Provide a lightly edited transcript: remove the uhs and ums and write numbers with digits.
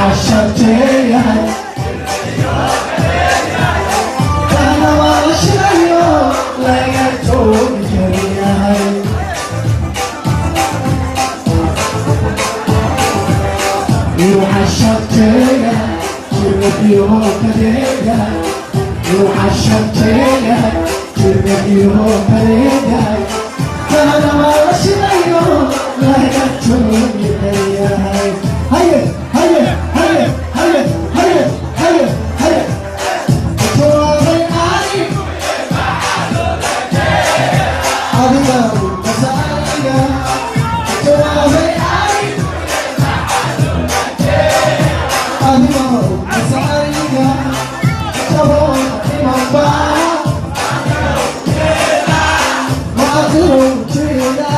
Cashabteeyahay kana waa la shidayo laga joogi kariyahay. Cashabteeyahay jirnabiyo kadeeyahay, cashabteeyahay jirnabiyo kadeeyahay, kana waa la shidayo laga joogi kariyahay. Haye haye haye haye haye haye haye, jawaabay ani adiga masaaliga, jawaabay ani adiga masaaliga, jawaab imanba maaqiro jeeda.